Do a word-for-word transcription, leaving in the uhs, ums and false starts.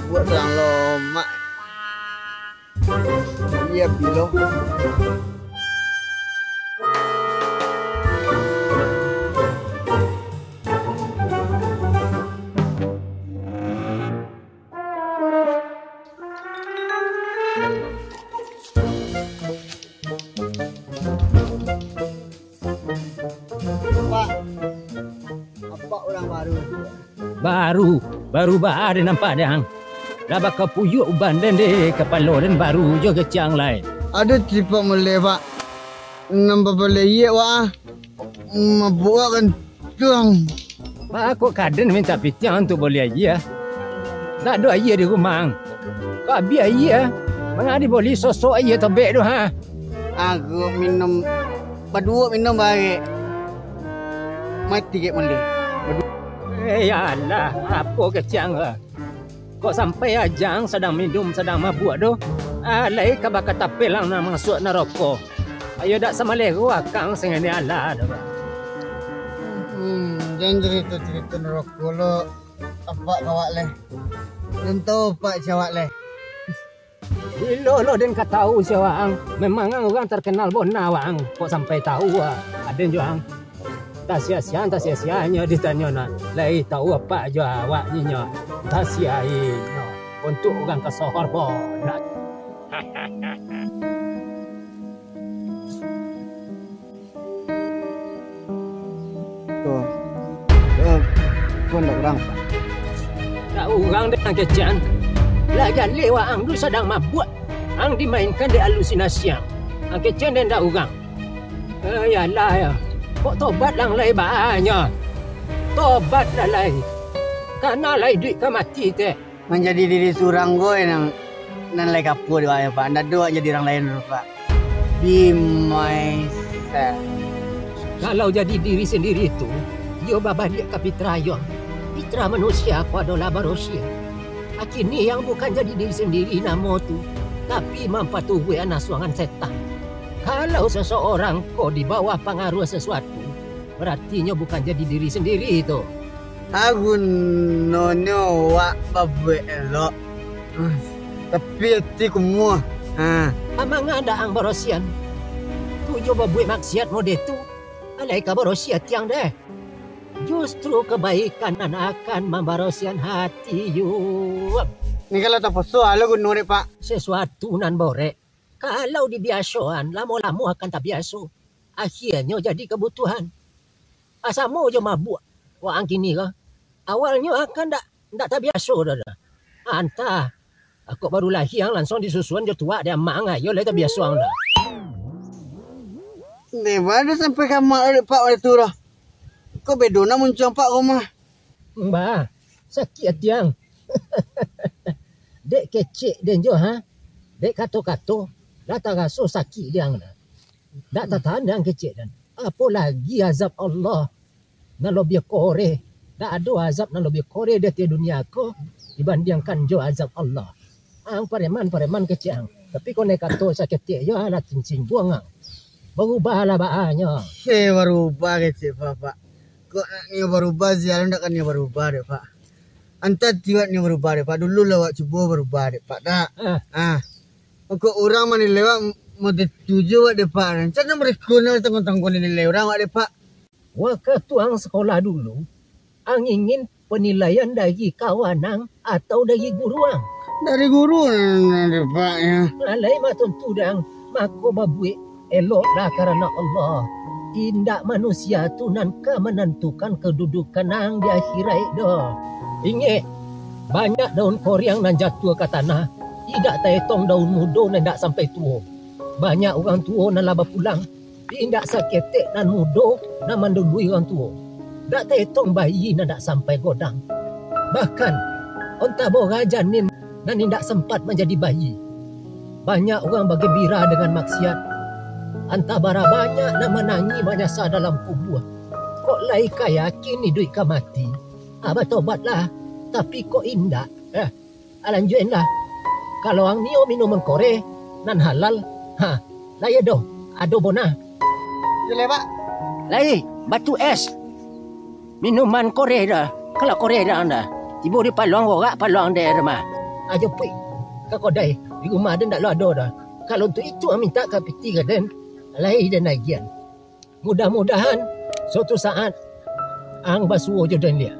Buek sadang lomak. Iyo, bilo. Pak, apak urang baru? Baru, baru baa den nampak dek ang. Lah bakapuyuak uban den dek kapalo den, baru jo kecek ang lai. Aduh, cipak mulai, Pak. Nan babalaiak wak ah. Mabuak kan tuang. Baa kok ka den mintak pitiang untuak boli aia? Ndak ado aia di rumah ang. Kok abih aia, manga diboli sosok aia tobek tu, ha? Aku minum, baduo minum barek. Mati kek mulai. Eh, ya Allah, apo kecek ang, ha? Kok sampai aja ang sadang minum, sadang mabuak tu, alai ka bakatapel ang nan masuak naroko. Ayo dak samalero akang sangani alah tu. Hmm, jan carito-carito naroko lo, apak kawak leh. Alun tau apak cawak leh. Bilo lo den ka tau sia waang. Memang ang urang terkenal bona waang. Kok sampai tau, ah, aden jo ang. Tasia-sia, tasia-sianyo ditanyo nak. Lai tau apak jo awak nyo. Tasia inyo. Untuk urang kasohor bona. Tu. Eh, tu ndak urang, Pak. Ndak urang dek ang kecek an. Lah jaleh waang tu sadang mabuak. Ang dimainkan dek halusinasi ang. Ang kecek an dek ndak urang. Eh, yalah, ya. Kok tobat lang lai banyak. Tobat lah lai. Kana lai iduik ka mati teh. Manjadi diri surang ko nan, nan lai kapua dek awak, Pak. Ndak ado awak jadi urang lain, Pak. Be myself. Kalau jadi diri sendiri tu, iyo babaliak ka fitrah iyo. Fitrah manusia ko adolah barosia. Kini ang bukan jadi diri sendiri namo tu, tapi mampaturuik nasuangan setan. Kalau seseorang ko di bawah pangaruah sesuatu, berarti nyo bukan jadi diri sendiri tu. Agunonyo wak babuek elok, ah, tapi ati kumuah. Ah. Amang anda ang barosian. Tu jo babuek maksiat mode tu, alai ka barosi ati ang deh. Justru kebaikan nan akan mambarosian hati, Yup. Ni kalau taposo, alo guno dek, Pak. Sesuatu nan borek, kalau dibiasoan, lamo-lamo akan tabiaso. Akhianyo jadi kabutuhan. Ah, samo jo mabuak. Waang kini ko. Awalnyo akan ndak, ndak tabiaso doh, doh. Antah, kok baru lahia ang langsuang disusuan jo tuak dek amang, ayo lai tabiaso ang doh. Deh, baru sampai ka amak dek Pak waktu tu doh. Kok bedo nak muncuang Pak rumah? Bah, sakik ati ang. Dek kecek den jo, ha? Dek kato-kato, lah taraso sakik di ang nah. Dak tatahan dek ang kecek den. Apo lagi azab Allah nan lobiah koreh. Dak ado azab nan lobiah koreh di ateh dunia ko dibandiangkan jo azab Allah. Ang pareman-pareman kecek ang. Tapi kok nai kato saketek jo alah singguang ang. Barubahlah baanyo. Heh, barubah kecek Pak. Kok nak nio barubah, sia ndak kan nio barubah dek, Pak. Antah tiwak nio barubah dek, Pak. Dulu lah awak cubo barubah dek, Pak, dak? Ah. Ah. Kok urang manilai awak mode tuju awak dek, Pak. Rancak nan bariko nan tangguang-tangguang nilai urang awak dek, Pak. Wakatu ang sakolah dulu, ang ingin panilaian dari kawan ang atau dari guru ang? Dari guru nan dapek, yo. Alai mah tantu dang, mako babuek eloklah karano Allah. Indak manusia tu nan ka manantukan kadudukan ang di akhiraik doh. Ingek, banyak daun koriang nan jatuah ka tanah, indak taetong daun mudo nan indak sampai tuo. Banyak urang tuo nan lah bapulang, indak saketek nan mudo nan mandului urang tuo. Dak taetong bayi nan dak sampai godang. Bahkan, antah bora janin nan indak sempat manjadi bayi. Banyak urang bagembira dengan maksiat. Antah bara banyak nan manangih manyasa dalam kubua. Kok lai ka yakin iduik ka mati? Ah, batobatlah. Tapi kok indak? Eh, Alanjuik lah. Kalau ang nio minuman koreh, nan halal, ha, lai ado, ado bonah. Yo lai, Pak. Lai, batu es. Minuman koreh dah. Kalau koreh dah anda. Tibo di paluang, rorak paluang dek rumah. Ajo pai ka kodai, di rumah den ndak lo ado doh. Kalau untuak itu ang mintak ka piti ka den, lai den agiahan. Mudah-mudahan suatu saat ang basuo jo den liak.